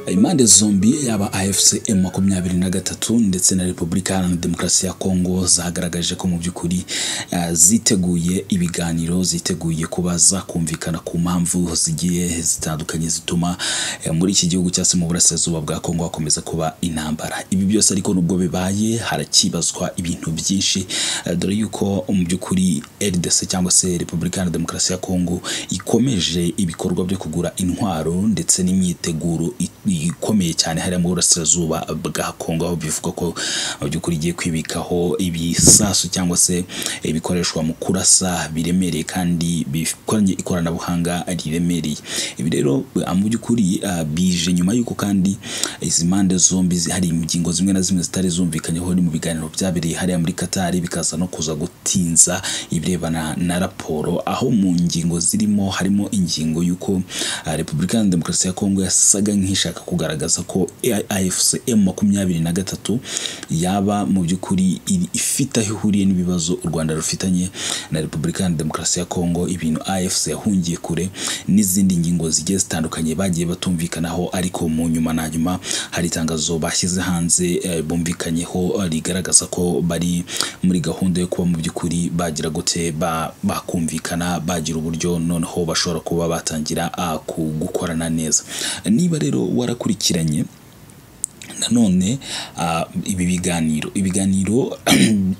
Impande zombi, yaba AFC M23 ndetse na Repubulika Iharanira Demokarasi ya Kongo, zagaragaje ko mu by'ukuri ziteguye ibiganiro, ziteguye kuba zakumvikana ku mpamvu zigiye zitandukanye zituma muri iki gihugu cyangwa se mu burasirazuba bwa Kongo hakomeza kuba intambara. Ibi byose ariko nubwo bibaye, harakibazwa ibintu byinshi, dore yuko mu by'ukuri RDC cyangwa se Repubulika Iharanira Demokarasi ya Kongo ikomeje ibikorwa byo kugura intwaro ndetse n'imyiteguro ikomeye cyane hariya mu burasirazuba bwa Kongo, aho bivugwa ko mu by'ukuri igiye kwibikaho ibisasu cyangwa se ibikoreshwa mu kurasa biremereye kandi bikoranye ikoranabuhanga riremereye. Ibi rero mu by'ukuri bije nyuma y'uko kandi izi mpande zombi hari ingingo zimwe na zimwe zitari zumvikanyeho mu biganiro byabereye hariya muri Qatar, bikaza no kuza gutinza ibirebana na raporo, aho mu ngingo zirimo harimo ingingo y'uko Repubulika Iharanira Demokarasi ya Kongo yasaga nk'ishaka kugaragaza ko AFC M23 yaba mu by'ukuri ifite aho ihuriye n'ibibazo u Rwanda rufitanye na Repubulika Iharanira Demokarasi ya Kongo, ibintu AFC yahungiye kure, n'izindi ngingo zigiye zitandukanye bagiye batumvikanaho. Ariko mu nyuma na nyuma hari itangazo bashyize hanze bumvikanyeho, rigaragaza ko bari muri gahunda yo kuba mu by'ukuri bagira gute bakumvikana, bagira uburyo noneho bashobora kuba batangira gukorana neza. Niba rero warakurikiranye nanone ibi biganiro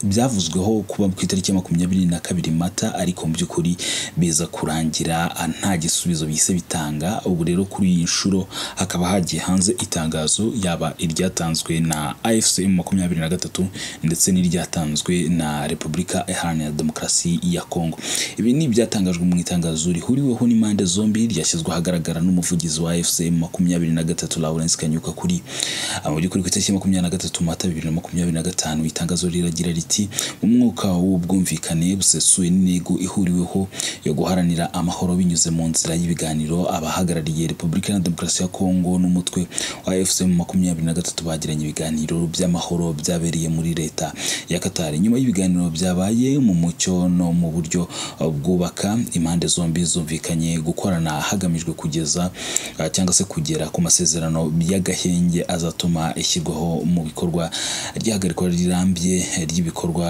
byavuzweho kuba ku itariki ya 22 Mata, ariko mu by'ukuri biza kurangira nta gisubizo bise bitanga. Ubu rero kuri iyi nshuro hakaba hagiye hanze itangazo, yaba iryatanzwe na AFC M23 ndetse n'iryatanzwe na Repubulika Iharanira Demokarasi ya Kongo. Ibi ni ibyatangajwe mu itangazo rihuriweho n'impande zombi, ryashyizwe ahagaragara n'umuvugizi wa AFC M23 Lawrence Kanyuka kuri mu by'ukuri ku itariki 23 Mata 2025. Itangazo riragira riti: mu mwuka w'ubwumvikane busesuye n'intego ihuriweho yo guharanira amahoro binyuze mu nzira y'ibiganiro, abahagarariye Repubulika Iharanira Demokarasi ya Kongo n'umutwe wa AFC M23 bagiranye ibiganiro by'amahoro byabereye muri leta ya Qatar. Nyuma y'ibiganiro byabaye mu mucyo no mu buryo bwubaka, impande zombi zumvikanye gukorana hagamijwe kugeza cyangwa se kugera ku masezerano y'agahenge azatuma ishyirwaho mu bikorwa ry'ihagarikwa rirambye ry'ibikorwa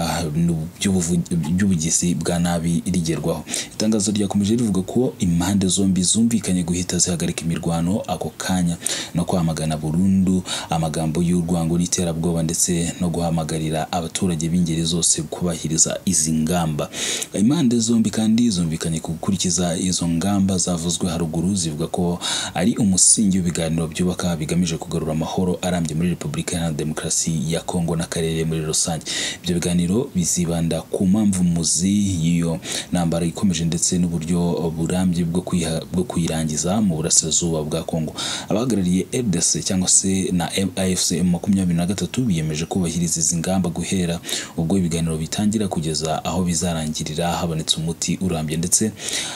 by'ubugizi bwa nabi rigerwaho. Itangazo ryakomeje rivuga ko impande zombi zumvikanye guhita zihagarika imirwano ako kanya no kwamagana burundu amagambo y'urwango n'iterabwoba, ndetse no guhamagarira abaturage b'ingeri zose kubahiriza izi ngamba. Impande zombi kandi zumvikanye gukurikiza izo ngamba zavuzwe haruguru, zivuga ko ari umusingi w'ibiganiro byubaka bigamije kugarura amahoro arambye muri Repubulika Iharanira Demokarasi ya Kongo n'akarere muri rusange. Ibyo biganiro bizibanda ku mpamvu muzi y'iyo ntambara ikomeje ndetse n'uburyo burambye bwo kuyirangiza mu burasirazuba bwa Kongo. Abahagarariye RDC cyangwa se na AFC M23 biyemeje kubahiriza izi ngamba guhera ubwo ibiganiro bitangira kugeza aho bizarangirira habonetse umuti urambye, ndetse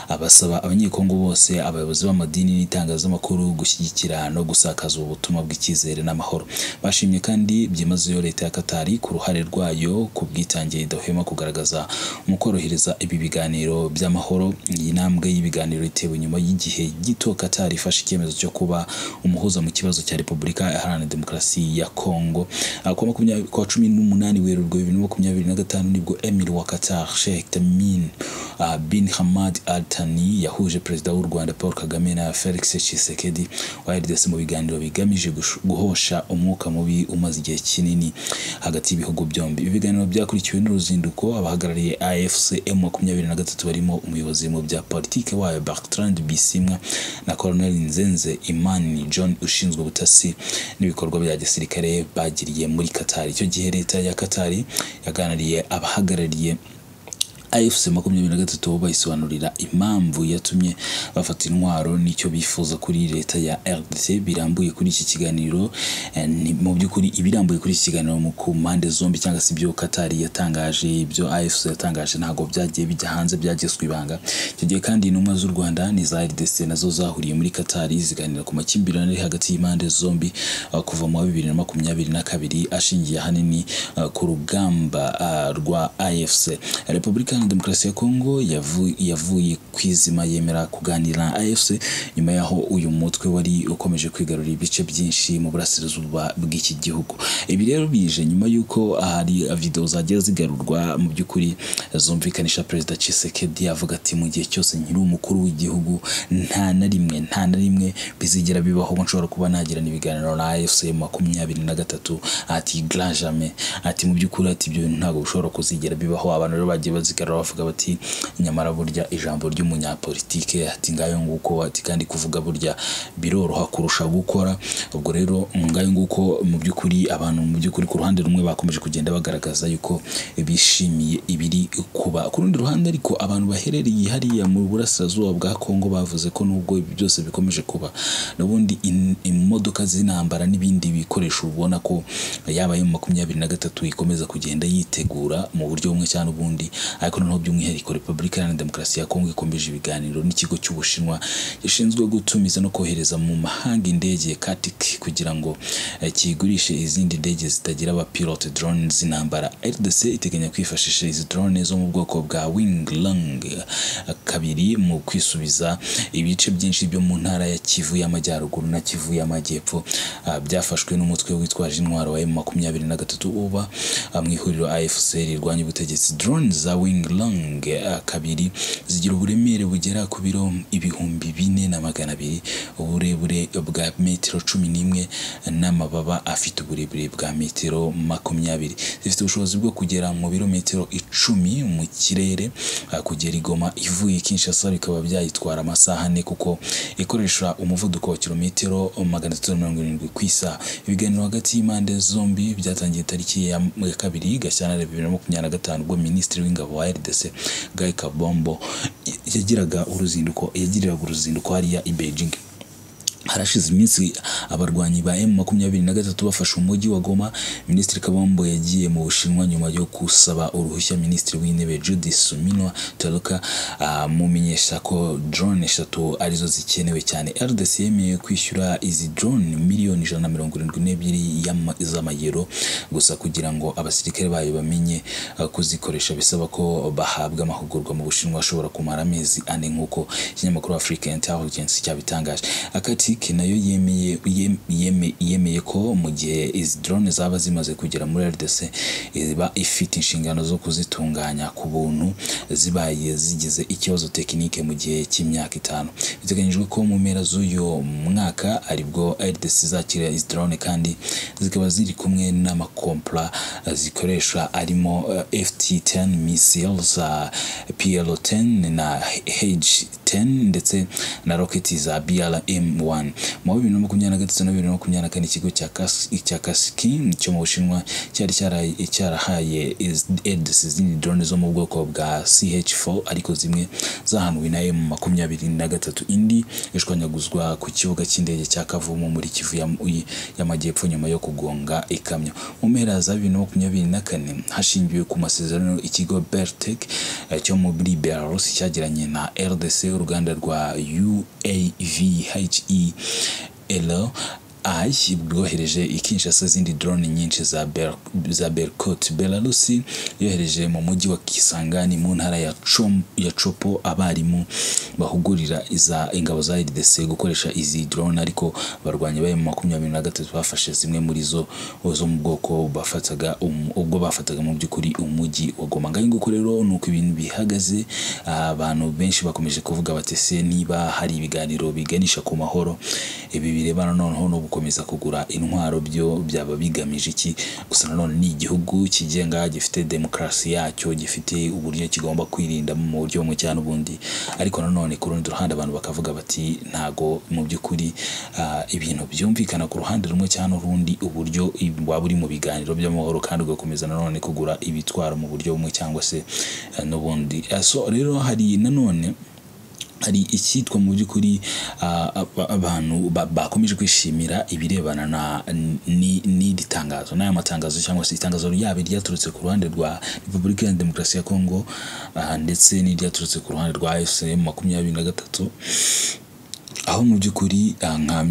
abasaba abanyekongo bose, abayobozi b'amadini n'itangazamakuru gushyigikira no gusakaza ubutumwa bw'icyizere n'amahoro. Bashimye kandi byimazeyo leta ya Qatar ku ruhare rwayo ku bwitange idahwema kugaragaza mu korohereza ibi biganiro by'amahoro. Iyi ntambwe y'ibiganiro itewe nyuma y'igihe gito Qatar ifashe icyemezo cyo kuba umuhuza mu kibazo cya Repubulika Iharanira Demokarasi ya Kongo. Ku wa 18 Werurwe 2025 nibwo Emir wa Qatar, Sheikh Tamim bin Hamad Al Thani, yahuje Perezida w'u Rwanda Paul Kagame na Felix Tshisekedi wa RDC mu biganiro bigamije guhosha umwuka mubi umaze igihe kinini hagati y'ibihugu byombi. Ibi biganiro byakurikiwe n'uruzinduko abahagarariye AFC M23 barimo umuyobozi mu bya politike wayo Bertrand Bisimwa na Colonel Nzenze Imani John ushinzwe ubutasi n'ibikorwa bya gisirikare bagiriye muri Qatar. Icyo gihe leta ya Qatar yaganiriye abahagarariye AFC 23, bayisobanurira impamvu yatumye bafata intwaro n'icyo bifuza kuri leta ya RDC. Birambuye kuri iki kiganiro, mu by'ukuri ibirambuye kuri iki kiganiro mu ku mpande zombi cyangwa se ibyo Qatar yatangaje, ibyo AFC yatangaje, ntabwo byagiye bijya hanze, byagizwe ibanga. Icyo gihe kandi intumwa z'u Rwanda n'iza RDC nazo zahuriye muri Qatar ziganira ku makimbirane ari hagati y'impande zombi kuva mu wa 2022, ashingiye ahanini ku rugamba rwa AFC. Repubulika Iharanira Demokarasi ya Kongo yavuye kwizima yemera kuganira na AFC nyuma yaho uyu mutwe wari ukomeje kwigarurira ibice byinshi mu burasirazuba bw'iki gihugu. Ibi rero bije nyuma y'uko hari video zagiye zigarurwa mu by'ukuri zumvikanisha Perezida Tshisekedi avuga ati mu gihe cyose nkiri umukuru w'igihugu nta na rimwe bizigera bibaho ko nshobora kuba nagirana ibiganiro na AFC 23, ati grand jamais, ati mu by'ukuri ati ibyo bintu ntabwo bishobora kuzigera bibaho. Abantu rero bagiye bazigarura bavuga bati nyamara burya ijambo ry'umunyapolitike ati ngayo nguko, ati kandi kuvuga burya biroroha kurusha gukora. Ubwo rero ngayo nguko mu by'ukuri abantu mu by'ukuri ku ruhande rumwe bakomeje kugenda bagaragaza yuko bishimiye ibiri kuba. Ku rundi ruhande ariko abantu baherereye hariya mu burasirazuba bwa Kongo bavuze ko nubwo ibi byose bikomeje kuba, n'ubundi imodoka z'intambara n'ibindi bikoresho ubona ko yaba M23 ikomeza kugenda yitegura mu buryo bumwe cyangwa ubundi, ariko noneho by'umwihariko Repubulika Iharanira Demokarasi ya Kongo ikomeje ibiganiro n'ikigo cy'Ubushinwa gishinzwe gutumiza no kohereza mu mahanga indege Katik kugira ngo kigurishe izindi ndege zitagira abapilote drone z'intambara. RDC iteganya kwifashisha izi drone zo mu bwoko bwa Wing Loong 2 mu kwisubiza ibice byinshi byo mu ntara ya Kivu y'Amajyaruguru na Kivu y'Amajyepfo byafashwe n'umutwe witwaje intwaro wa M23 uba mu ihuriro AFC rirwanya ubutegetsi. Drone za Wing Loong 2 zigira uburemere bugera ku biro 4200, uburebure bwa metero 11 n'amababa afite uburebure bwa metero 20. Zifite ubushobozi bwo kugera mu birometero 10 mu kirere. Kugera i Goma ivuye Kinshasa bikaba byayitwara amasaha 4 kuko ikoresha umuvuduko wa kilometero 370 ku isaha. Ibiganiro hagati y'impande zombi byatangiye tariki ya 2 Gashyantare 2025 ubwo Minisitiri w'Ingabo wa RDC Guy Kabombo yagiriraga uruzinduko hariya i Beijing. Harashize iminsi abarwanyi ba M23 bafashe umujyi wa Goma. Minisitiri Kabombo yagiye mu Bushinwa nyuma yo gusaba uruhushya Minisitiri w'Intebe Judith Suminwa Toluka amumenyesha ko drone 3 arizo zikenewe cyane. RDC yemeye kwishyura izi drone miliyoni 172 z'amayero gusa kugira ngo abasirikare bayo bamenye kuzikoresha bisaba ko bahabwa amahugurwa mu Bushinwa ashobora kumara amezi 4 nk'uko ikinyamakuru Africa Intelligence cyabitangaje. Akati nayo yemeye ko mu gihe izi drone zaba zimaze kugera muri RDC iba ifite inshingano zo kuzitunganya ku buntu zibaye zigize ikibazo tekinike mu gihe cy'imyaka 5. Biteganyijwe ko mu mpera z'uyu mwaka aribwo RDC izakira izi drone kandi zikaba ziri kumwe n'amakompla zikoresha arimo FT10 missiles za PL10 na H10 ndetse na rocket za BRM-1. Mu 2023 na 2024 ikigo cya Kasiki cyo mu Bushinwa cyari cyarahaye RDC izindi drone zo mu bwoko bwa CH4 ariko zimwe zahanuwe na M23, indi ishwanyaguzwa ku kibuga cy'indege cya Kavumu muri Kivu y'Amajyepfo nyuma yo kugonga ikamyo. Mu mpera za 2024 hashingiwe ku masezerano ikigo Bertec cyo muri Belarus cyagiranye na RDC, uruganda rwa UAVHE L I rwohereje i Kinshasa izindi drone nyinshi za Berkut. Belarus yohereje mu mujyi wa Kisangani mu ntara ya Chopo abarimu bahugurira iza ingabo za RDC gukoresha izi drone, ariko barwanya ba M23 bafashe zimwe muri zo zo mu bwoko bafataga ubwo bafataga mu by'ukuri umujyi wa Goma. Ngayo nguko rero nuko ibintu bihagaze. Abantu benshi bakomeje kuvuga bati se niba hari ibiganiro biganisha ku mahoro ibi birebana noneho no gukomeza kugura intwaro byo byaba bigamije iki? Gusa nanone ni igihugu kigenga gifite demokarasi yacyo, gifite uburyo kigomba kwirinda mu buryo bumwe cyangwa ubundi, ariko nanone ku rundi ruhande abantu bakavuga bati ntago mu by'ukuri ibintu byumvikana ku ruhande rumwe cyangwa urundi, uburyo waba uri mu biganiro by'amahoro kandi ugakomeza nanone kugura ibitwaro mu buryo bumwe cyangwa se n'ubundi. So rero hari nanone hari icyitwa mu by'ukuri abantu bakomeje kwishimira ibirebana na n'iri tangazo n'aya matangazo cyangwa se itangazo ryabo ryaturutse ku ruhande rwa Repubulika ya Demokarasi ya Kongo ndetse n'iryaturutse ku ruhande rwa AFC 23, aho mu by'ukuri nka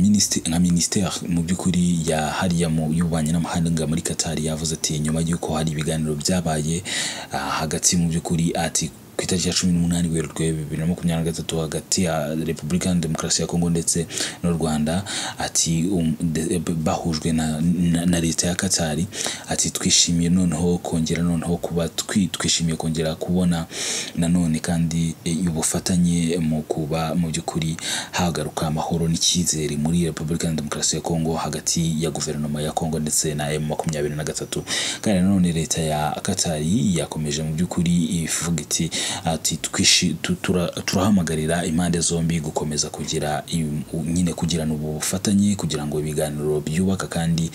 ministère mu by'ukuri ya hariya mu y'ububanyi n'amahanga muri Qatar yavuze ati nyuma y'uko hari ibiganiro byabaye hagati mu by'ukuri ati ku itariki ya 18 Werurwe 2023 hagati ya Repubulika ya Demokarasi ya Kongo ndetse n'u Rwanda, ati bahujwe na leta ya Katari, ati twishimiye noneho kongera noneho kuba twishimiye kongera kubona nanone kandi ubufatanye mu kuba mu by'ukuri hagaruka amahoro n'icyizere muri Repubulika ya Demokarasi ya Kongo hagati ya guverinoma ya Kongo ndetse na M23. Kandi nanone leta ya Katari yakomeje mu by'ukuri ivuga iti ati turahamagarira impande zombi gukomeza kugira nyine kugirana ubu bufatanye kugira ngo ibiganiro byubaka kandi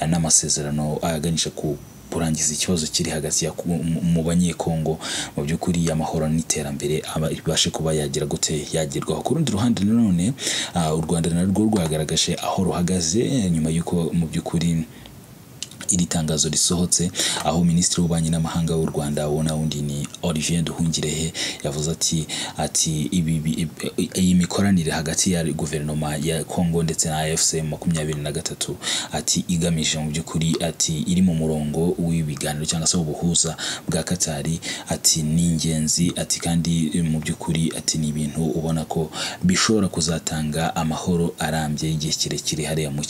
n'amasezerano aganisha ku kurangiza ikibazo kiri hagati ya mu banyekongo mu by'ukuri amahoro n'iterambere ibashe kuba yagira gute yagerwaho. Ku rundi ruhande nanone u Rwanda narwo rwagaragaje aho ruhagaze nyuma y'uko mu by'ukuri iri tangazo risohotse, aho Minisitiri w'Ububanyi n'Amahanga w'u Rwanda wona wundi ni Olivier Nduhungirehe yavuze ati iyi mikoranire hagati ya guverinoma ya Kongo ndetse na AFC 23 ati igamije mu by'ukuri ati iri mu murongo w'ibiganiro cyangwa se ubuhuza bwa Katari, ati ni ingenzi, ati kandi mu by'ukuri ati ni ibintu ubona ko bishobora kuzatanga amahoro arambye y'igihe kirekire hariya mu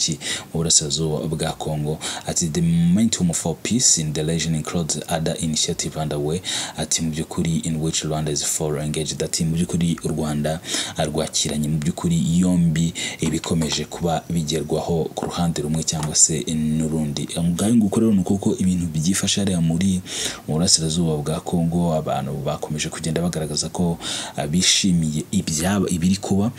burasirazuba bwa Kongo. Ati the momentum for peace in the region includes other initiative underway, ati mu by'ukuri in which Rwanda is for engaged, ati mu by'ukuri u Rwanda rwakiranye mu by'ukuri yombi ibikomeje kuba bigerwaho ku ruhande rumwe cyangwa se n'urundi. Ngayo nguko rero nuko ko ibintu byifashe hariya muri mu burasirazuba bwa Kongo, abantu bakomeje kugenda bagaragaza ko bishimiye ibyaba ibiri kuba.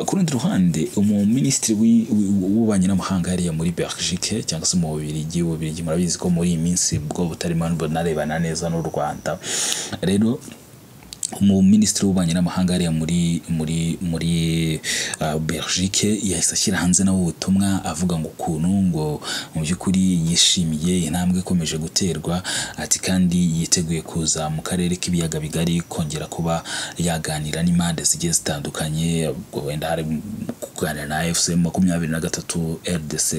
Ku rundi ruhande umuminisitiri w'ububanyi n'amahanga hariya muri Belgique cyangwa se mu Bubiligi, murabizi ko muri iyi minsi bwo butarimo bunarebana neza n'u Rwanda. Rero umuminisitiri w'ububanyi n'amahanga hariya muri Belgique yahise ashyira hanze nawe ubutumwa avuga ngo ukuntu ngo mu by'ukuri yishimiye intambwe ikomeje guterwa, ati kandi yiteguye kuza mu karere k'ibiyaga bigari kongera kuba yaganira n'impande zigiye zitandukanye, ubwo wenda hari kuganira na AFC 23 RDC,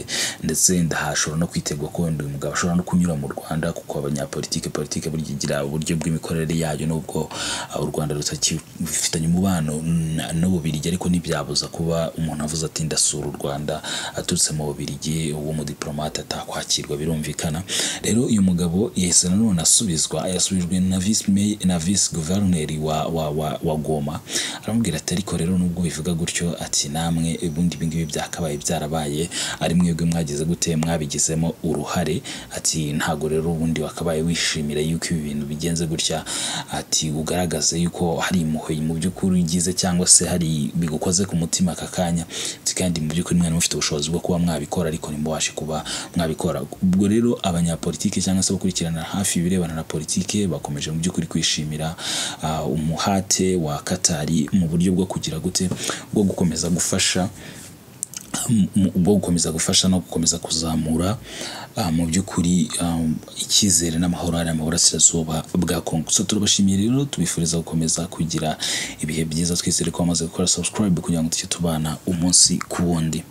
ndetse ndahashobora no kwitegwa ko wenda uyu mugabo ashobora no kunyura mu Rwanda, kuko abanyapolitike politike burya igira uburyo bw'imikorere yayo, nubwo u Rwanda rutakifitanye umubano n'Ububiligi, ariko ntibyabuza kuba umuntu avuze ati ndasura u Rwanda aturutse mu Bubiligi, uwo mudiplomate atakwakirwa, birumvikana. Rero uyu mugabo yahise nanone asubizwa, yasubijwe na vice guverineri wa Goma, aramubwira ati ariko rero nubwo bivuga gutyo ati namwe ubundi ibi ngibi byakabaye byarabaye ari mwebwe mwagize gute mwabigizemo uruhare, ati ntago rero ubundi wakabaye wishimira yuko ibi bintu bigenze gutya, ati ugaragaze yuko hari impuhwe mu by'ukuri ugize cyangwa se hari bigukoze ku mutima aka kanya, ati kandi mu by'ukuri mwana mufite ubushobozi bwo kuba mwabikora ariko ntimubashe kuba mwabikora. Ubwo rero abanyapolitike cyangwa se abakurikirana hafi ibirebana na politike bakomeje mu by'ukuri kwishimira umuhate wa Katari mu buryo bwo kugira gute bwo gukomeza gufasha no gukomeza kuzamura mu by'ukuri icyizere n'amahoro ari mu burasirazuba bwa Kongo. So turabashimiye rero, tubifuriza gukomeza kugira ibihe byiza, twizere ko bamaze gukora subscribe kugira ngo tujye tubana umunsi ku wundi.